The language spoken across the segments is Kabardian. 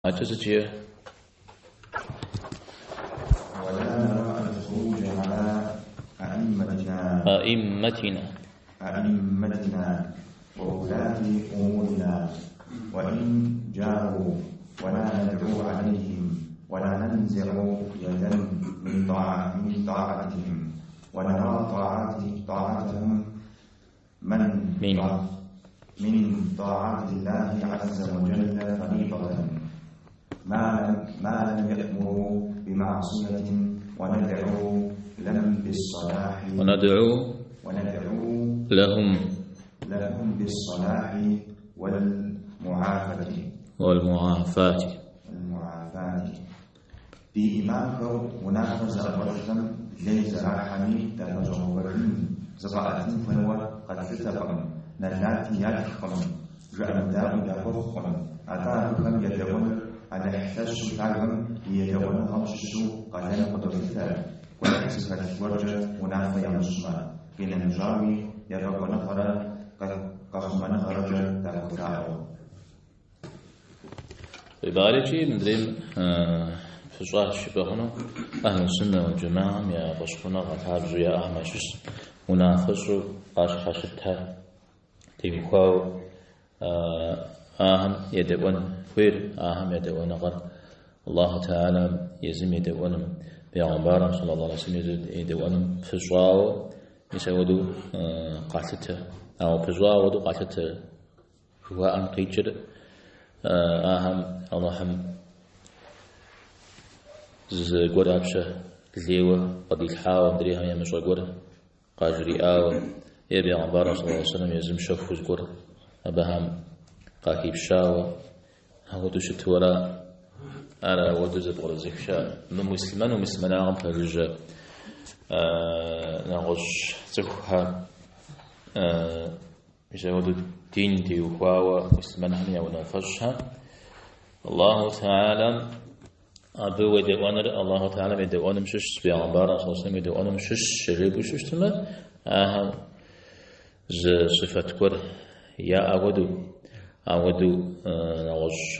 Адэкӏэ сыт жиӏэр? ولا نرى الخروج على أئمتنا. أئمتنا. أئمتنا وولاة أمورنا وإن جاروا، ولا ندعو عليهم ولا ننزع يدا من طاعتهم، ونرى طاعتهم من. من طاعة الله عز وجل فريضة ما لم يأمروا بمعصية، وندعو لهم بالصلاح وندعو وندعو لهم لهم بالصلاح والمعافاة والمعافاة. والمعافاة. Ди имамхэу унафэ зыӏэщӏэлъхэм лей зэрахьэми дапэщӏэувэжын, зыкъэӏэтын хуейуэ къэтлъытэкъым, нэлати ятхкъым, жыӏэмыдаӏуи дахуэхъукъым. Атӏэ абыхэм едэӏуэныр Алыхь лъэщу лъагэм и едэӏуэныгъэм щыщу къалэну къыдолъытэ, гуэныхь зыхэлъ гуэркӏэ унафэ ямыщӏмэ, къинэмыщӏауи ефӏэкӏуэныгъэрэ къэхъумэныгъэрэкӏэ дахуолъаӏуэ. Ибарикӏи мыдрейм пыщӏащ жыпӏэ хъуну أهل السنة والجماعة я фӏэщхъуныгъэ лъабжьэу яӏэхэм ящыщ унафэщӏу къащхьэщытхэр теухуауэ ахэм едэӏуэн хуейр, ахэм едэӏуэныгъэр Аллаху Теалэм езым едэӏуэным, Бегъымбарым صلى الله عليه وسلم едэӏуэным пыщӏауэ мис ауэдэу къалъытэ. Ауэ пыщӏауэ ауэдэу къалъытэ жыхуаӏэм къикӏыр ахэм Аллахьым зыгуэр я пщэ лейуэ къыдилъхьауэ, мыдрейхэм ямыщӏэ гуэр къажриӏауэ, е Бегъымбарым صلى الله عليه وسلم езым щэхуу зыгуэр абыхэм къахипщауэ, ауэдэу щыту ара, ар ауэдэу зэпкърызых щыӏэ. Мымуслъымэну муслъымэнагъэм пэжыжьэ нэгъуэщӏ цӏыхухэр мис ауэдэу дин теухуауэ муслъымэнхэм я унафэщӏхэр Аллаху Теалэм абы уедэӏуэныр Аллаху Теалэм едэӏуэным щыщщ, Бегъымбарым صلى الله عليه وسلم едэӏуэным щыщщ жепӏэу щытмэ, ахэм зы сыфэт гуэр яӏэ хуэдэу, ауэдэу нэгъуэщӏ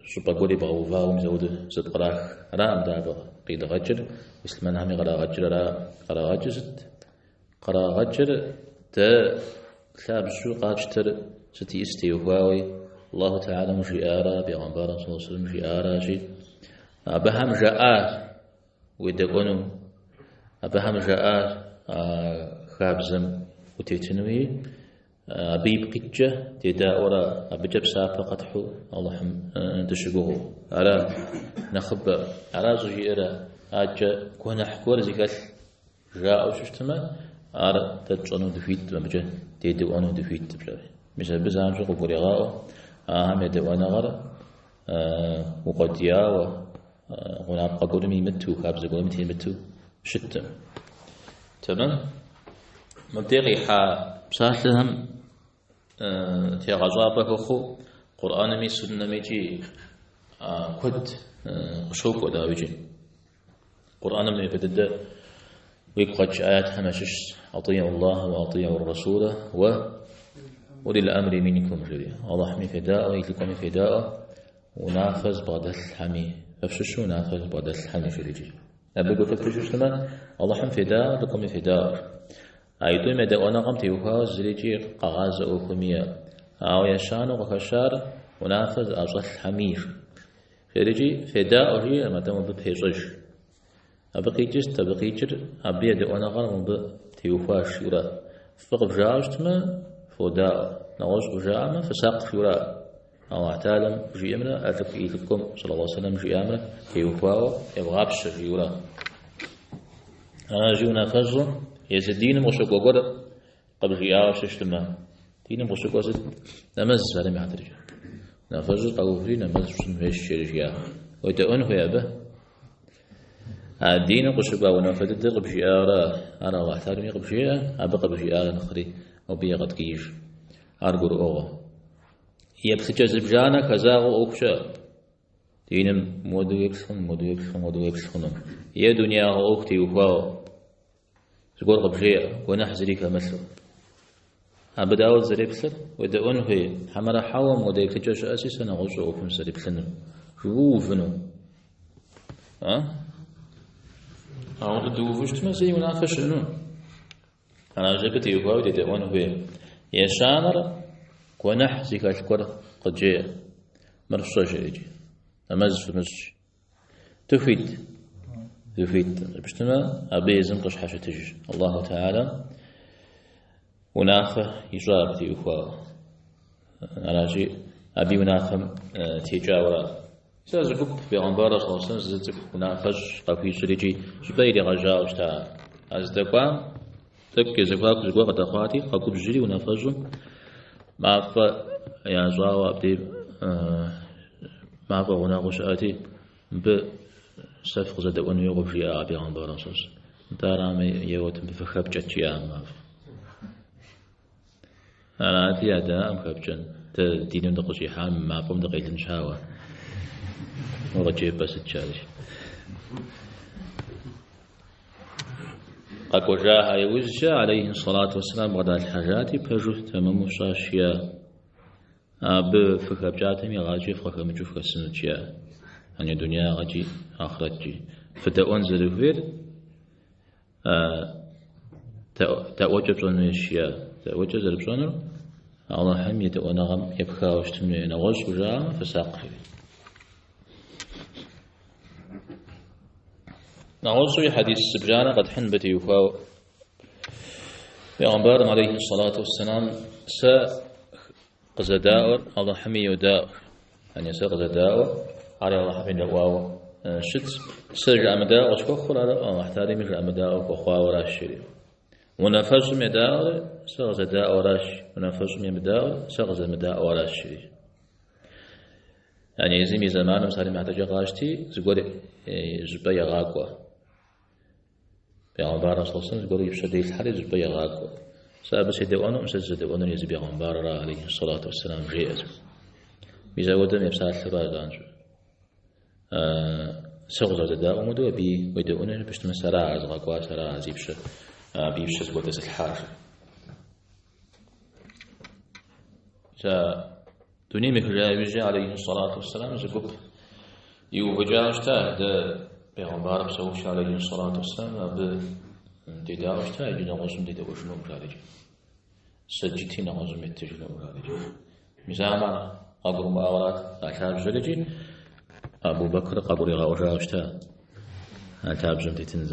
щӏыпӏэ гуэр ибгъэувауэ мис ауэдэу зэпкърах. Араӏым дэ абы къидгъэкӏыр, муслъымэнхэми кърагъэкӏыр ара. Кърагъэкӏыр сыт? Кърагъэкӏыр дэ лъабжьэу къатщтэр сыт иӏыс теухуауи, Аллаху Теалэм жиӏара, Бегъымбарым صلى الله عليه وسلم жиӏаращи, абыхэм жаӏар уедэӏуэну, абыхэм жаӏар хабзэм утетынуи, абы ипкъ иткӏэ дедаӏуэрэ абыкӏэ псапэ къэтхьу Аллахьым дыщыгугъыу. Ара нэхъыбэ, ара щӏыжиӏэрэ адэкӏэ гуэныхь гуэр зыхэлъ жаӏэу щытмэ, ар дэ тщӏэну дыхуиткъым, абыкӏэ дедэӏуэну дыхуиткъым жаӏэри. Мис абы занщӏэу къыгурегъаӏуэ, ахэм едэӏуэныгъэр укъуэдияуэ, гъунапкъэ гуэрым имыту, хабзэ гуэрым темыту щыткъым. Тэмэм? Мыбдей къихьа псалъэхэм тегъэщӏапӏэ хуэхъуу Къурӏэнми суннэми икӏи куэд къыщокӏуэ, дауикӏи. Къурӏэным япэ дыдэ уигу къэкӏ аятхэм ящыщщ أطيعوا الله وأطيعوا الرسول وأولي الأمر منكم жери. Аллахьми федаӏуэ, и лӏыкӏуэми федаӏуэ, унафэ зыбгъэдэлъхэми, фэ фщыщу унафэ зыбгъэдэлъхэми жери. Абы гу лъыптэу щытмэ, Аллахьым федаӏуэ, лӏыкӏуэми федаӏуэ. Аитӏум едэӏуэныгъэм теухуауэ зырикӏи къэгъазэ ӏуэхум иӏэ. Ауэ ещанэу къыхэщар унафэ зыӏэщӏэлъхэми. Жерикӏи федаӏуэ жиӏэм, атӏэ мыбы пещӏэж. Абы къикӏыр сыт? Абы къикӏыр абы едэӏуэныгъэр мыбы теухуащ жиӏэурэ. Фӏы къывжаӏэу щытмэ, фодаӏуэ. Нэгъуэщӏ къывжаӏэмэ, фысакъ жиӏэурэ. Аллахь Теалэм жиӏэмрэ и лӏыкӏуэм صلى الله عليه وسلم жиӏамрэ теухуауэ евгъапщэ жиӏэурэ. Аращи, унафэщӏу езы диным къыщыкӏуэ гуэр къыбжиӏауэ щыщытмэ, диным къыщыкӏуэ сыт? Нэмэз псалъэм и хьэтыркӏэ. Унафэщӏыр къэуври нэмэз пщӏын хуейщ жери жиӏа. Уедэӏуэн хуей абы? А диным къыщыкӏуа унафэ дыдэр къыбжиӏауэрэ, ар Аллахь Теалэми къыбжеӏэ, абы къыбжиӏар нэхъри абы егъэткӏииж. Ар гурыӏуэгъуэ. Еплъыкӏэ зыбжанэ хэзагъэу ӏуэху щыӏэ. Диным моду уеплъ хъуну, моду уеплъ хъуну, моду уеплъ хъуну. Е дунеягъэ ӏуэху теухуауэ зыгуэр къыбжеӏэ, гуэныхь зыри хэмылъу. Абы дауэ дызэреплъыр? Уедэӏуэн хуей? Хьэмэрэ хьэуэ, мыуэдэ еплъыкӏэ щыӏэси, сэ нэгъуэщӏ ӏуэхум сызэреплъынур. Жыпӏэу увыну. А? Ауэ дыуву щытмэ, зэи унафэ щыӏэну. Аращ абы теухуауэ дедэӏуэн хуей. Ещанэр гуэныхь зыхэлъ гуэр къыджеӏэ. Мыр фщӏэ жеӏэкӏи. Нэмэз фымыщӏ. Дыхуит. Дыхуит. Пщтымэ, абы езым къыщхьэщытыж. Аллаху Теала унафэ ищӏа абы теухуауэ. Аращи, абы и унафэм текӏауэра. Сэ зы гуп бегъымбарыр саллаллаху алейхи вассалам зы цӏыху унафэщӏ къахуищӏыр икӏи щӏыпӏэ иригъэжьауэ щыта. А здэкӏуам тӏэкӏу я зэхуаку зыгуэр къыдэхъуати, къэгубжьри унафэщӏым мафӏэ ящӏауэ абдей мафӏэ гъунэгъуу щыӏэти, мыбы сэ фыкъызэдэӏуэн хуейуэ къывжиӏа бегъымбарым саллаллаху алейхи вассалам. Нтӏэ арамэ, еуэт, мыбы фыхэпкӏэт, жиӏа мафӏэ. Арати, ядаӏым хэпкӏэн. Дэ диным дыкъыщӏихьам мафӏэм дыкъелын щхьауэ. Укъыджепӏэ сыт жари. Къэкӏуэжаха иужькӏэ, алейхи сэлату уэсселам бгъэдалъхьэжати, пэжу тэмэму фщӏащ, жиӏа. Абы фыхэпкӏатэм игъащӏи фыкъыхэмыкӏыу фыхэсынут, жиӏа. Ани дунеягъэкӏи, ахърэткӏи. Фыдэӏуэн зэрыхуейр Даӏуэкӏэ пщӏэн хуейщ, жиӏа. Даӏуэкӏэ зэрыпщӏэнур Алыхьым и дэӏуэныгъэм епхауэ щытын хуей. Нэгъуэщӏ къывжаӏэмэ, фысакъ, жери. Нэгъуэщӏуи хьэдис зыбжанэ къэтхьын абы теухуауэ. Пейгъэмбарым алейхи сэлату уэсселам сэ къызэдаӏуэр Алыхьми йодаӏуэ. Яни сэ къызэдаӏуэр ари Алыхьым едэӏуауэ щытщ. Сэ жыӏэмыдаӏуэ къысхуэхъур ар Алыхь Тэхьэлами жыӏэмыдаӏуэ хуэхъуауэращ, жери. Унафэщӏым едаӏуэр сэ къызэдаӏуэращ, унафэщӏым емыдаӏуэр сэ къызэмыдаӏуэращ, жери. Яни езым и зэманым псалъэм и хьэтыркӏэ къащти, зыгуэр щӏыпӏэ егъакӏуэ. Бегъымбарым саллаллаху алейхи вассалам зыгуэр и пщэ делъхьэри зыщӏыпӏэ егъакӏуэ. Сэ абы седэӏуэнукъым, сэ сызэдэӏуэнур езы бегъымбарра, алейхи сэлату уэсселам, жеӏэ. Мис апхуэдэм епсалъэурэ занщӏэу. Сэ къызэрызэдаӏуэм хуэдэу абы уедэӏуэну абы щытмэ сэра ар зыгъэкӏуар, сэра ар зи пщэ, абы и пщэ зыгуэр дэзылъхьар. Сэ дунейм ехыжа иужькӏэ, алейхи сэлату уэсселам, зы гуп иувыкӏауэ щыта, дэ бегъымбарым псэухукӏэ, алейхи сэлату уэсселам, абы дедаӏуэу щыта, иджы нэгъуэщӏым дедэӏуэжынукъым, жарикӏэ. Сэджыти нэгъуэщӏым еттыжынукъым, жарикӏэ. Мис ахэмэ къагурымыӏуауэрат а лъабжьэр икӏи Абу Бэкр къагуригъэӏуэжауэ щыта а лъабжьэм тетын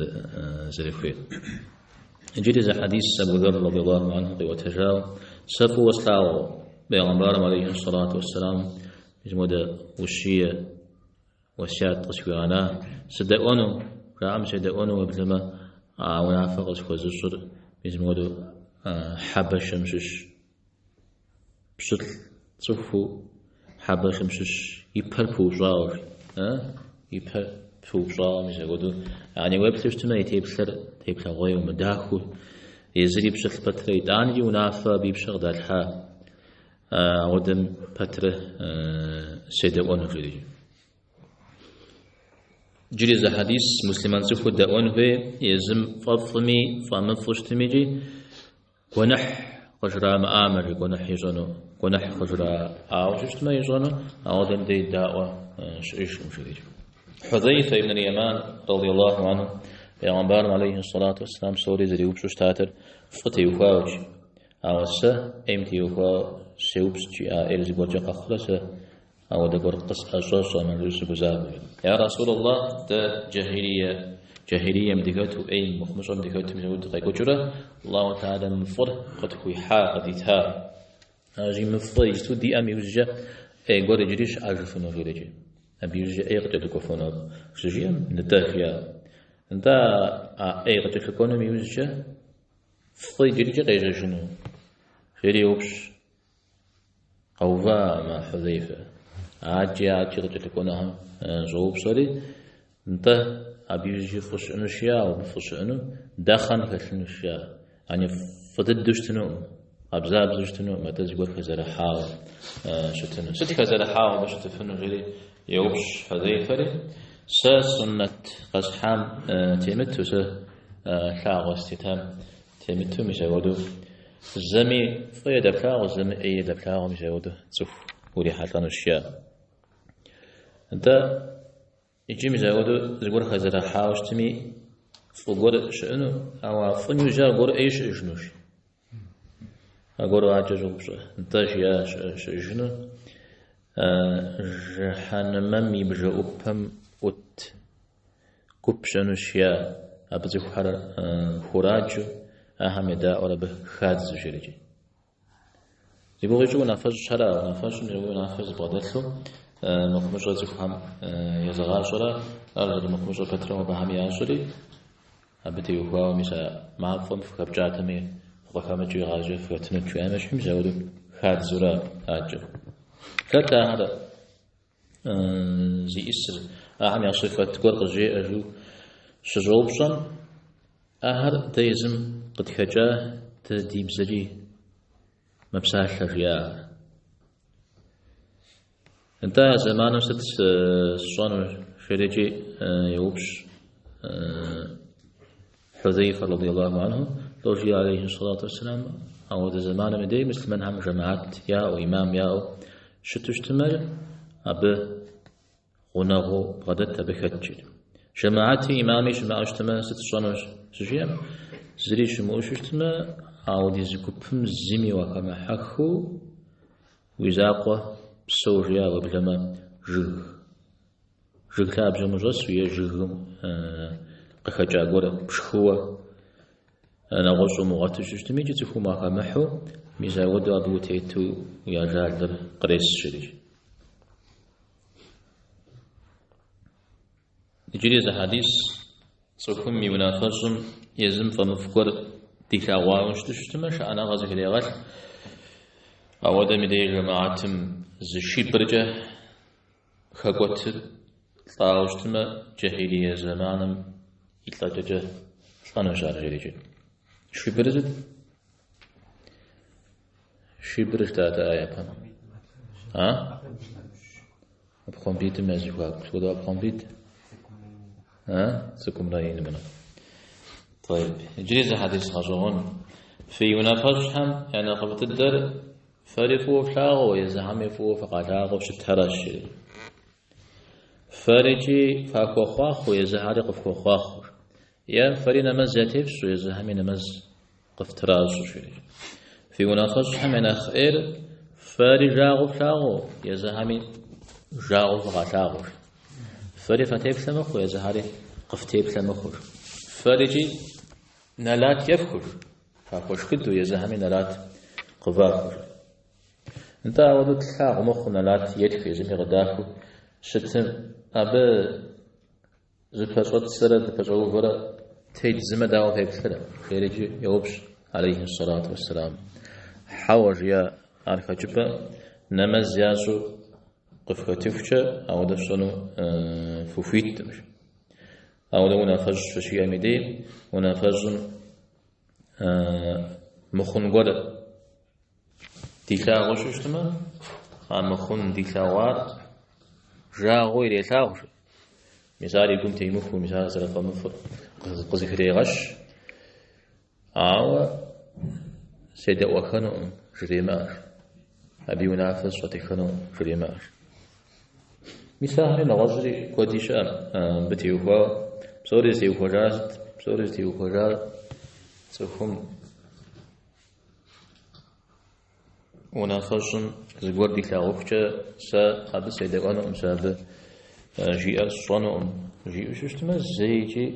зэрыхуейр. Иджыри зы хьэдис Абу Зэр радиаллаху анху къиӏуэтэжауэ, сэ фӏыуэ слъагъу бегъымбарым алейхи сэлату уэсселам мис модэ ущие уэсят къысхуигъэна, сыдэӏуэну, жаӏэм седэӏуэну уеблэмэ, а унафэ къысхуэзыщӏыр мис модэу Хьэбэшэм щыщ пщылӏ цӏыхуу Хьэбэшэм щыщ и пэр пыупщӏауэ, и пэр пыупщӏауэ мис апхуэдэу, яни уеплъу щытмэ, и теплъэр теплъэгъуейуэ, мыдахэу, езыри пщылӏ пэтрэ, итӏанэкӏи унафэ абы и пщэ къыдалъхьа ауэдэм пэтрэ седэӏуэну, жери. Иджыри зы хьэдис муслъымэн цӏыхур дэӏуэн хуей, езым фӏэфӏми, фӏэмыфӏу щытмикӏи, Гуэныхь къыжрамыӏамэ, жи, гуэныхь ищӏэну. Гуэныхь къыжраӏауэ щытмэ ищӏэну, ауэдэм дей даӏуэ щыӏэжкъым, жери. Хьузейфэ ибн Яман, радиаллаху анху, пейгъэмбарым алейхи сэлату уэсселам псори зэреупщӏу щытатэр фӏы теухуауэщ. Ауэ сэ ӏейм теухуауэ сеупщӏ, жиӏа ӏейр зыгуэркӏэ къэхъурэ сэ Ауэдэ гуэр къысӏэщӏэщӏэмэ, жиӏэу сыгузавэу. Я Расулаллах, дэ джахилие, джахилием дыхэту, ӏейм, мыхъумыщӏэм дыхэту мис ауэдэу дыкъекӏуэкӏыурэ, Аллаху Тэхьэлам мы фӏыр къытхуихьа, къыдита. Аращи, мы фӏыр иджыпсту диӏэм иужькӏэ ӏей гуэр иджыри щыӏэжыфыну жиӏэри. Абы иужькӏэ ӏей къыкӏэлъыкӏуэфыну. Щыжиӏэм, нтӏэ, жиӏа. Нтӏэ, а ӏей къыкӏэлъыкӏуэнум иужькӏэ фӏы иджырикӏи къежьэжыну? Жери еупщӏ. Къэува ма Хьузейфэ. Адэкӏи адэкӏи къыкӏэлъыкӏуэнухэм щӏоупщӏэри, нтӏэ, абы иужькӏи фӏы щыӏэнущ, жиӏа, ауэ абы фӏы щыӏэну дэхъэн хэлъынущ, жиӏа. Яни фӏы дыдэу щытынукъым, къабзабзэу щытынукъым, атӏэ зыгуэр хэзэрыхьауэ щытыну. Сыт хэзэрыхьауэ абы щытыфыну, жери еупщӏ Хьузейфэри, сэ суннэт къэсхьам темыту, сэ лъагъуэ сытетам темыту, мис апхуэдэу. Зэми фӏы ядэплъагъуу, зэми ӏей ядэплъагъуу мис апхуэдэу цӏыху урихьэлӏэнущ жиӏэ. Нтӏэ, иджы мис апхуэдэу зыгуэр хэзэрыхьауэ щытми, фӏы гуэр щыӏэну, ауэ а фӏым иужькӏэ аргуэру ӏей щыӏэжынущ. Аргуэру адэкӏэ щӏоупщӏэ. Нтӏэ, жиӏа, щыӏэжыну, жыхьэнмэм и бжэӏупэм ӏут гуп щыӏэнущ, жиӏа, абы цӏыхухэр хураджэу, ахэм едаӏуэр абы хадзэу жиӏэрикӏи. Зи гугъу ищӏыр унафэщӏхьэра, унафэщӏым и унафэ зыбгъэдэлъу мыхъумыщӏэ цӏыхухэм езыгъащӏэрэ, ар зэрымыхъумыщӏэ пэтрэ абыхэм ящӏэри, абы теухуауэ мис а мафӏэм фыхэпкӏатэми, фыкъыхэмыкӏыу игъащӏэкӏэ фыхэтынут жиӏам ещхьу, мис апхуэдэу хадзэурэ адэкӏэ. Хэт ахэр зиӏысыр, ахэм я сыфэт гуэр къызжеӏэ жиӏэу щыщӏэупщӏэм, ахэр дэ езым къытхэкӏа, дэ ди бзэкӏи мэпсалъэ жиӏа. Нтӏэ, а зэманым сыт сщӏэнур жерикӏи еупщӏ Хьузейфэ радиаллаху анху, лӏо жиӏа алейхи сэлату уэсселам, ауэдэ зэманым и дей муслъымэнхэм жэмаат яӏэу, имам яӏэу щыту щытмэ, абы гъунэгъуу бгъэдэт, абы хэт жери. Жэмаати имами щымыӏэу щытмэ, сыт сщӏэнур щыжиӏэм, зыри щымыӏэу щытмэ, ауэдиз гупым зыми уахэмыхьэхыу уи закъуэ псэу жиӏа, уеблэмэ жыг. Жыг лъабжьэм ущӏэсу е жыгым къыхэкӏа гуэр пшхыуэ нэгъуэщӏ умыгъуэту щытми, икӏи цӏыхум уахэмыхьэу, мис апхуэдэу абы утету уи ажалыр кърес жери. Иджыри зы хьэдис цӏыхум и унафэщӏым езым фӏэмыфӏ гуэр дилъэгъуауэ щыту щытмэ, шыӏэныгъэ зыхрегъэлъ. Ауэдэм и деж жэмаатым зы шибркӏэ хэкӏуэтыр лӏауэ щытмэ, джахилие зэманым и лӏэкӏэкӏэ лӏэнущ ар жерикӏи. Шибр сыт? Шибр жытӏат япэм. А? Ӏэпхъуамбитӏым я зэхуаку. Сыт хуэдэ ӏэпхъуамбитӏ? А? Цӏыкӏумрэ инымрэ. Тӏэйб. Иджыри зы хьэдис гъэщӏэгъуэн. Фи унафэщӏхэм я нэхъыфӏ дыдэр фэри фӏыуэ флъагъуу, езыхэми фӏыуэ фыкъалъагъуу щытхэращ. Фэрикӏи фахуэхъуахъуэу, езыхэри къыфхуэхъуахъуэу. Е фэри нэмэз ятефщӏу, езыхэми нэмэз къыфтращӏу жери. Фи унафэщӏхэм я нэхъ ӏейр фэри жагъуэу флъагъуу, езыхэми жагъуэу фыкъалъагъуу. Фэри фатеплъэ мыхъуу, езыхэри къыфтеплъэ мыхъуу. Фэрикӏи нэлат ефхыу, фахуэшхыдэу, езыхэми нэлат къывахыу. Нтӏэ, ауэдэу тлъагъу мыхъуу нэлат етх езыми къыдахыу щытым, абы зыпэщӏэтдзэрэ дыпэщӏэувэрэ теддзэмэ дауэ феплърэ? Жерикӏи еупщӏ, алейхи сэлату уэсселам. Хьэуэ, жиӏа, ар хэкӏыпӏэ, нэмэз ящӏу къыфхэтыхукӏэ, ауэдэ фщӏэну фыхуиткъым. Ауэдэ унафэщӏ фыщиӏэм и дей, унафэщӏым мыхъун гуэр дилъагъуу щытмэ, а мыхъун дилъэгъуар жагъуэу ирелъагъу. Мис ар и гум темыхуэу, мис ар зэрыфӏэмыфӏыр къызыхрегъэщ. Ауэ седэӏуэхэнукъым жремыӏэ. Абы и унафэ сщӏэтыхэнукъым жремыӏэ. Мис ахэри нэгъуэщӏри куэди щыӏэ мыбы теухуауэ. Псори зытеухуэжар сыт? Псори зытеухуэжар цӏыхум унафэщӏым зыгуэр дилъагъухукӏэ сэ абы седэӏуэнукъым, сэ абы жиӏэр сщӏэнукъым жиӏэу щытмэ, зэикӏи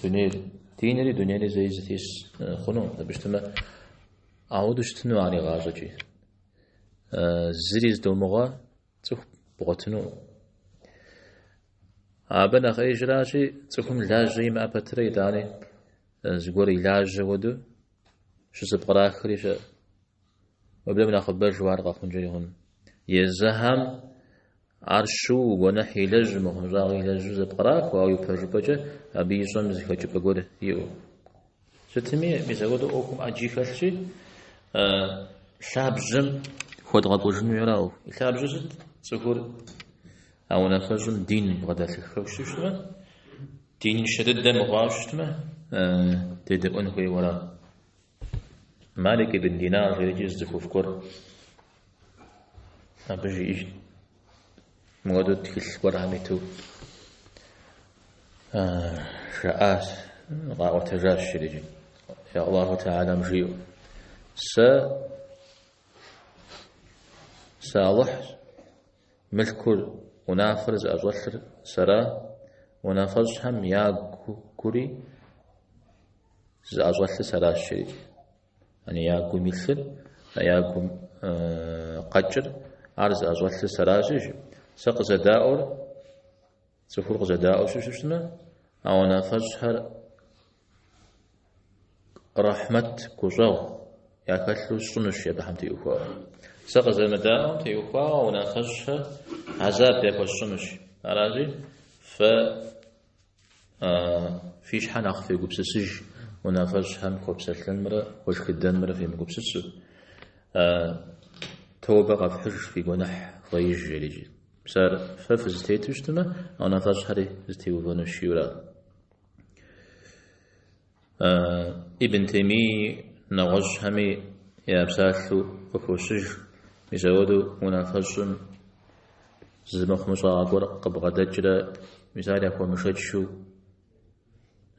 дунейр, динри дунейри зэи зэтес хъунукъым. Абы щытмэ, ауэдэу щытыну ар игъащӏэкӏи. Зыри зыдомыгъуэ цӏыху бгъуэтынукъым. Абы нэхъ ӏеижращи, цӏыхум лажьэ имыӏэ пэтрэ итӏани зыгуэр и лажьэ хуэдэу щызэпкърахри щыӏэ. Уеблэмэ нэхъыбэжу ар къэхъункӏэри хъун. Езыхэм ар щыу гуэныхь илэжьу, мыхъумыщӏагъэ илэжьу зэпкърахыу, ауэ ипэжыпӏэкӏэ абы ищӏэм зы хэкӏыпӏэ гуэр иӏэу. Сытми, мис апхуэдэу ӏуэхум ӏэджи хэлъщи, лъабжьэм хуэдгъэкӏуэжыну ара ӏуэху. И лъабжьэр сыт? Цӏыхур а унафэщӏым дин бгъэдэлъыххэу щытмэ, диныншэ дыдэ мыхъуауэ щытмэ, дедэӏуэн хуейуэ ара. Малик ибн Динар жерикӏи зы цӏыхуфӏ гуэр абы жиӏэжт. Мыуэдэу тхылъ гуэрхэм иту жаӏащ, къаӏуэтэжащ жерикӏи. Я Аллаху Тэхьэлам жиӏэу. Сэ сэ Алыхьщ, мылъкур, унафэр зыӏэщӏэлъыр сэра, унафэщӏхэм ягури зыӏэщӏэлъыр сэращ жерикӏи. Яни я гум илъыр, я гум къэкӏыр, ар зыӏэщӏэлъыр сэращи, жи. Сэ къызэдаӏуэр, цӏыхур къызэдаӏуэу щытмэ, а унафэщӏхэр рэхьмэт гущӏэгъу яхэлъу сщӏынущ абыхэм теухуауэ. Сэ къызэмыдаӏуэм теухуауэ унафэщӏхэр гьэзаб яхуэсщӏынущ. Аращи, фэ Фи щхьэ нэхъ фегупсысыж, унафэщӏхэм хуэпсэлъэнымрэ хуэшхыдэнымрэ фемыгупсысу. Тобэ къэфхьыж, фи гуэныхь фӏеиж, жерикӏи. Мис ар фэ фызытету щытмэ, а унафэщӏхэри зытеувэнущ, жиӏэурэ. Ибн Теймии нэгъуэщӏхэми я псалъэу къыхощыж, мис ауэдэу унафэщӏым зы мыхъумыщӏагъэ гуэр къыбгъэдэкӏрэ, мис ар яхуэмышэчу,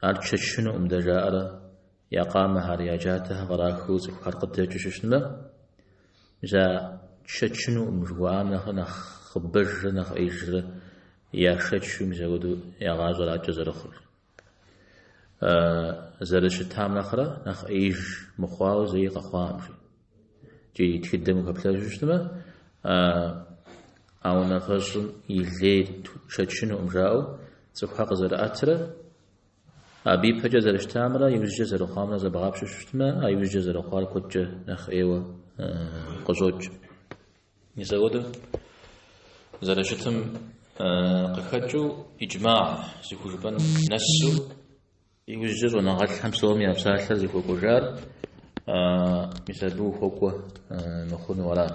ар тшэчынукъым дэ жаӏэрэ, я къамэхэр, я джатэхэр кърахыу цӏыхухэр къыдэкӏыу щыщытмэ, мис а тшэчынукъым жыхуаӏам нэхърэ нэхъыбэжрэ нэхъ ӏеижрэ яшэчу мис апхуэдэу я гъащӏэр адэкӏэ зэрыхъур. Зэрыщытам нэхърэ нэхъ ӏеиж мыхъуауэ зэи къэхъуакъым, жи. Икӏи тхыдэм ухэплъэжу щытмэ, а унафэщӏым и лейр тшэчынукъым жаӏэу цӏыхухэр къызэрыӏэтрэ, абы ипэкӏэ зэрыщытамрэ иужькӏэ зэрыхъуамрэ зэбгъапщэу щытмэ, а иужькӏэ зэрыхъуар куэдкӏэ нэхъ ӏейуэ къыщӏокӏ. Мис апхуэдэу зэрыщытым къыхэкӏыу иджмагъ зыхужыпӏэн нэсу иужькӏэ щӏэныгъэлӏхэм псоми я псалъэр зыхуэкӏуэжар мис абы ухуэкӏуэ мыхъуну ара.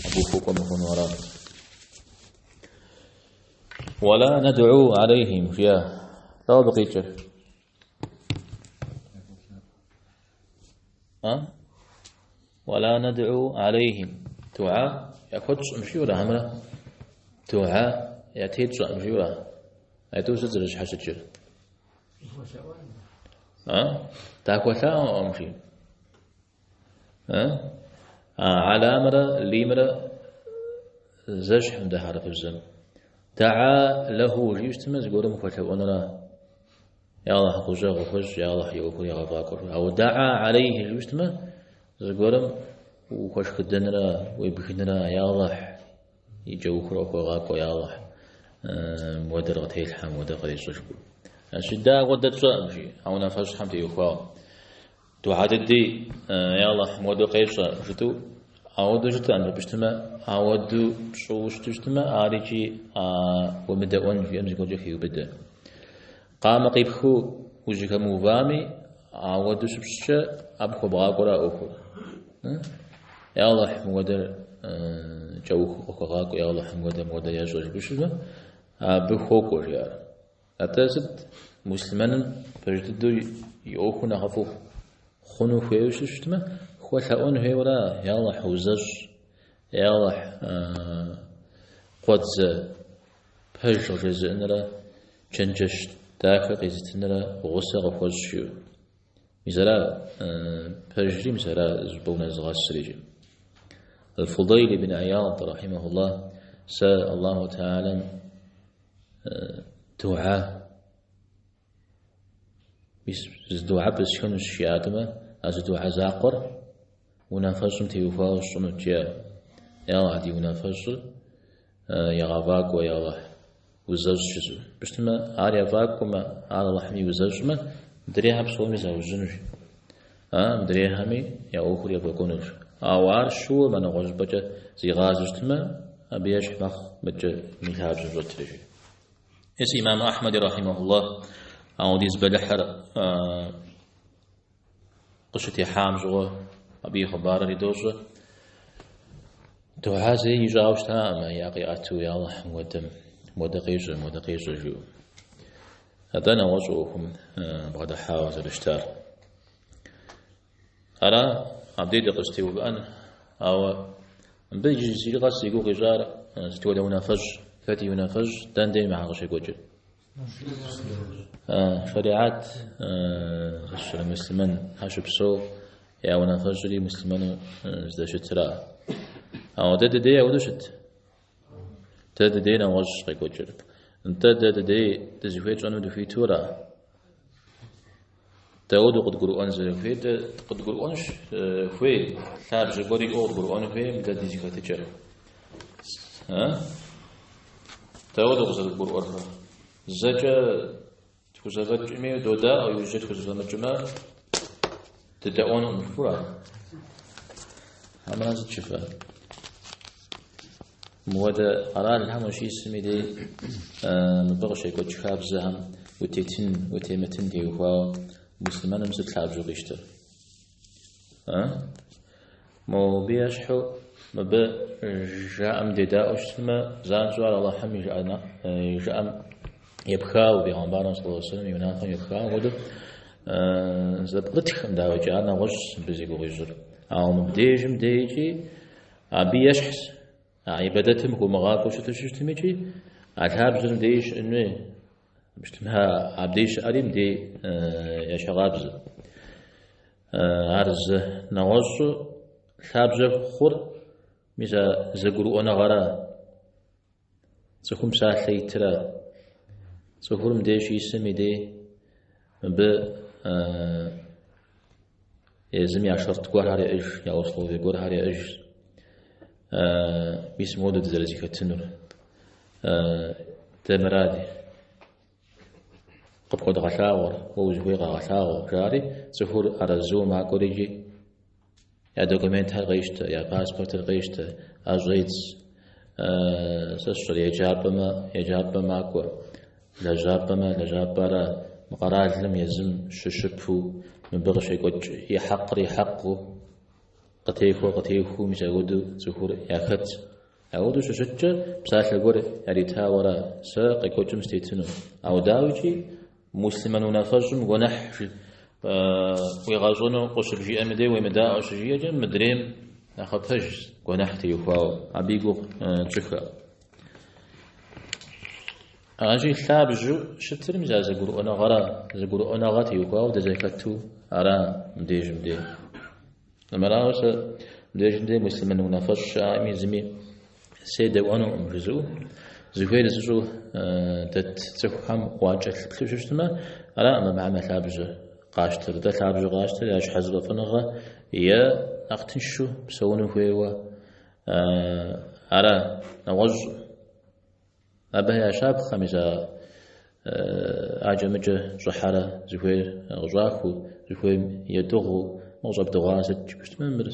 Абы ухуэкӏуэ мыхъуну ара. Уэла надгьу алейхим, жиӏа. Дауэ абы къикӏыр? А? Уэла надгьу алейхим. Дугьа яхуэтщӏым жиӏэурэ, хьэмэрэ дугьа ятетщӏэкъым жиӏэурэ. А тӏур сыт зэрыщхьэщыкӏыр? А? Дахуэлъаӏуэкъым жи. А? Аламрэ лимрэ зэщхьым дэ хьэрыпыбзэм. Даӏа лэху жиӏэу щытмэ, зыгуэрым хуэлъэӏуэнра? Я Аллахь гущӏэгъу хуэщӏ, я Аллахь и ӏуэхур егъэфӏакӏуэ. Ауэ даӏа алейхи жиӏэу щытмэ, зыгуэрым ухуэшхыдэнрэ, уебгынрэ, я Аллахь и кӏэухыр къыхуэгъакӏуэ, я Аллахь мыуэдэр къытелъхьэ, мыуэдэр кърещӏэ жыпӏэу. Аращи, дэ ауэдэ тщӏэкъым, жи, а унафэщӏхэм теухуауэ. Дугьэ дыди, я Аллахь, мыуэдэу къещӏэ, жытӏэу, ауэдэу жытӏэкъым, жыпӏэу щытмэ, ауэдэу пщӏыуэ щыту щытмэ, ар икӏи уемыдэӏуэн жиӏэм зыгуэркӏэ хеубыдэ. Къамэ къипхыу ужьыхэмыувами, ауэдэу щыпщӏкӏэ абы хуэбгъакӏуэрэ а ӏуэхур. Я Аллахь, мыуэдэр кӏэухыу къыхуэгъакӏуэ, я Аллахь, мыуэдэ, мыуэдэ ещӏэ, жыпӏэу щытмэ, абы хуокӏуэ, жиӏар. Атӏэ сыт муслъымэным пэж дыдэу и ӏуэхур нэхъыфӏу хъуну хуейуэ щытмэ, хуэлъэӏуэн хуейуэра, я Аллахь узэщӏ, я Аллахь къуэдзэ пэж къыжезыӏэнрэ чэнджэщ дахэ къезытынрэ гъусэ къыхуэщӏ жиӏэу. Мис ара пэжри, мис ара зыщӏыпӏэ унэзыгъэсыр иджы. Аль-Фудайль ибн Ияд, рахьимахуллах, сэ Аллаху Тэхьэлам дугьэ, мис зы дугьэ пысхынущ жиӏатэмэ, а зы дугьэ закъуэр унафэщӏым теухуауэ сщӏынут, жиӏа. Я Аллахь, ди унафэщӏыр егъэфӏакӏуэ, я Аллахь, узэщӏ жысӏэу. Пщтымэ, ар ефӏакӏуэмэ, ар Аллахьым иузэщӏмэ, мыдрейхэм псоми заужьынущ. Мыдрейхэми я ӏуэхур ефӏэкӏуэнущ. Ауэ ар щыуэмэ, нэгъуэщӏыпӏэкӏэ зигъазэу щытмэ, абы ещхь мэхъу мыдкӏэ мы лъабжьэм щӏэтри, жи. Мис имам Ахьмэди рахьимахуллах ауэдиз бэлыхьыр къыщытехьам щыгъуэ абы и хъыбарри дощӏэ. Дугьэ зэи ищӏауэ щытакъым, и ӏэ къиӏэту, я Аллахь, мыуэдэм, мыуэдэ къещӏэ, мыуэдэ къещӏэ, жиӏэу. Атӏэ нэгъуэщӏ ӏуэхум бгъэдыхьауэ зэрыщытар. Ара Абдей дыкъызэтеувыӏэн, ауэ мыбы иджыри къэс зи гугъу къищӏар сыт хуэдэ унафэщӏ, хэт и унафэщӏ, дэнэ дей мыхьэр къыщекӏуэкӏыр? Шэриӏэт муслъымэн щыпсэу я унафэщӏри муслъымэну здэщытра. Ауэ дэ дыдей ауэдэу щыт. Дэ дыдей нэгъуэщӏ къекӏуэкӏыр. Нтӏэ дэ дыдей дызыхуей тщӏэну дыхуитура? Дауэдэу къыдгурыӏуэн зэрыхуейр, дэ къыдгурыӏуэнщ хуей, лъабжьэ гуэр иӏэу къыдгурыӏуэн хуейм дэ ди зэхэтыкӏэр. Дауэдэу къызэрыдгурыӏуэр? Зэкӏэ тхузэфӏэкӏми додаӏуэ, иужькӏэ тхузэфӏэмыкӏмэ дыдэӏуэнукъым жыпӏэура? Хьэмэрэ сыт жыфӏэ? Мыуэдэ къэралхэм ущисым и дей мыбы къыщекӏуэкӏ хабзэхэм утетын, утемытын теухуауэ муслъымэным сыт лъабжьэу къищтэр? Мобы ещхьу мыбы жаӏэм дедаӏуэу щытмэ, занщӏэу ар Алыхьым и жыӏэм епхауэ, бегъымбарым саллаллаху алейхи ва сэллэм и унафэм епхауэ хуэдэу зэпкърытхым, дауикӏ, ар нэгъуэщӏщ мыбы зи гугъу ищӏыр. Ауэ мыбдежым дейкӏи абы ещхьщ, а ибадэтым хуумыгъакӏуэу щыту щытым икӏи а лъабжьэм деж щыӏэн хуей. Щытмэ, абдеж щыӏэри мыбдей ещхьыркъабзэ. Ар зы нэгъуэщӏу лъабжьэ хъур мис а зэгурыӏуэныгъэра, цӏыхум псалъэ итра. Цӏыхур мыбдеж щисым и дей мыбы езым я шэрт гуэрхэр яӏэж, я условие гуэрхэр яӏэж. Мис мыуэдэу дызэрызэхэтынур. Дэ мыра къыпхуэдгъэлъагъуэр, уэ узыхуей къэгъэлъагъуэ, жари цӏыхур арэзыуэ макӏуэр икӏи я документхэр къещтэ, я паспортыр къещтэ, ӏэ щӏедз. Сэ сщӏэрэ еджапӏэмэ, еджапӏэ макӏуэ, лэжьапӏэмэ, лэжьапӏэрэ мы къэралым езым щыщыпу мыбы къыщекӏуэкӏ и хьэкъыр и хьэкъыу, къытехуэр къытехуэу, мис апхуэдэу цӏыхур яхэт. Апхуэдэу щыщыткӏэ псалъэ гуэр яритауэра, сэ къекӏуэкӏым сытетыну. Ауэ дауикӏи муслъымэн унафэщӏым гуэныхь уигъэщӏэну къыщыбжиӏэм и дей уемыдаӏуэ щыжиӏэкӏэ, мыдрейм нэхъыпэжщ гуэныхь теухуауэ, абы и гугъу тщӏыхэ. Аращи, лъабжьэу щытыр мис а зэгурыӏуэныгъэра, зэгурыӏуэныгъэ теухуауэ дызэхэту ара мыбдежым дей. Армырауэ сэ мыбдежым дей муслъымэн унафэщӏ щыӏэми зыми седэӏуэнукъым жызыӏэу, зыхуейр зыщӏу дэт цӏыхухэм уакӏэлъыплъу щыщытмэ, араӏым абыхэм я лъабжьэ къащтэр. Дэ лъабжьэ къащтэр я щхьэзыфӏэфӏыныгъэ е нэхъ тыншу псэуну хуейуэ ара, нэгъуэщӏ. Абы я щапхъэ мис а акӏэ-мыкӏэ щӏыхьэрэ зыхуейр къыщӏахыу, зыхуейм едыгъуу, мы къыщӏэбдыгъуар сыт жыпӏэу щытмэ, мыр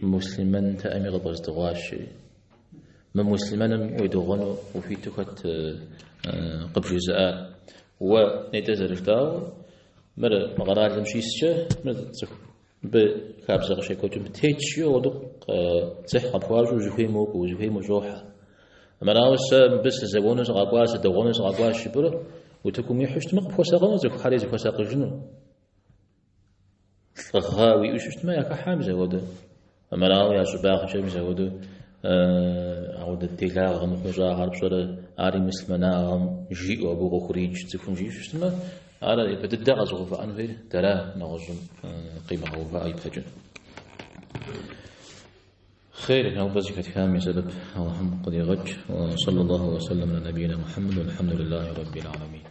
муслъымэнтэӏыми къыбгъэздыгъуащ. Мы муслъымэным уедыгъуэну ухуиту хэт къыбжезыӏар? Уэ нетӏэ зэрыжытӏауэ, мыр мы къэралым щискӏэ, мыр цӏыху Мыбы хабзэ къыщекӏуэкӏым тетщ, жиӏэу ауэдэу дзыхь къыпхуащӏу узыхуейм уокӏуэ, узыхуейм ущӏохьэ. Армырауэ сэ мыбы сызэуэну сыкъэкӏуа, сыдыгъуэну сыкъэкӏуащ жыпӏэурэ утыкум уихьэу щытмэ, къыпхуэсакъыну цӏыхухэри зыхуэсакъыжыну. Лӏыгъэ уиӏэу щытмэ, яхыхьэ мис ауэдэ. Армырауэ я щӏыбагъкӏэ мис ауэдэу ауэдэ делагъэ мыхъумыщӏагъэр пщӏэрэ, ари муслъымэнагъэм жиӏэу абы укъыхуриджэ цӏыхум жиӏэу щытмэ, ар япэ дыдэ къэзыгъэувыӏэн хуейр дэра нэгъуэщӏым къимыгъэувыӏэ ипэкӏэ. Хъейр, нобэ зэхэтхам и сэбэп Алыхьым къыдигъэкӏ. Саллаллаху ва саллям аля набийна Мухаммад, вальхамдулиллахи раббил аламин.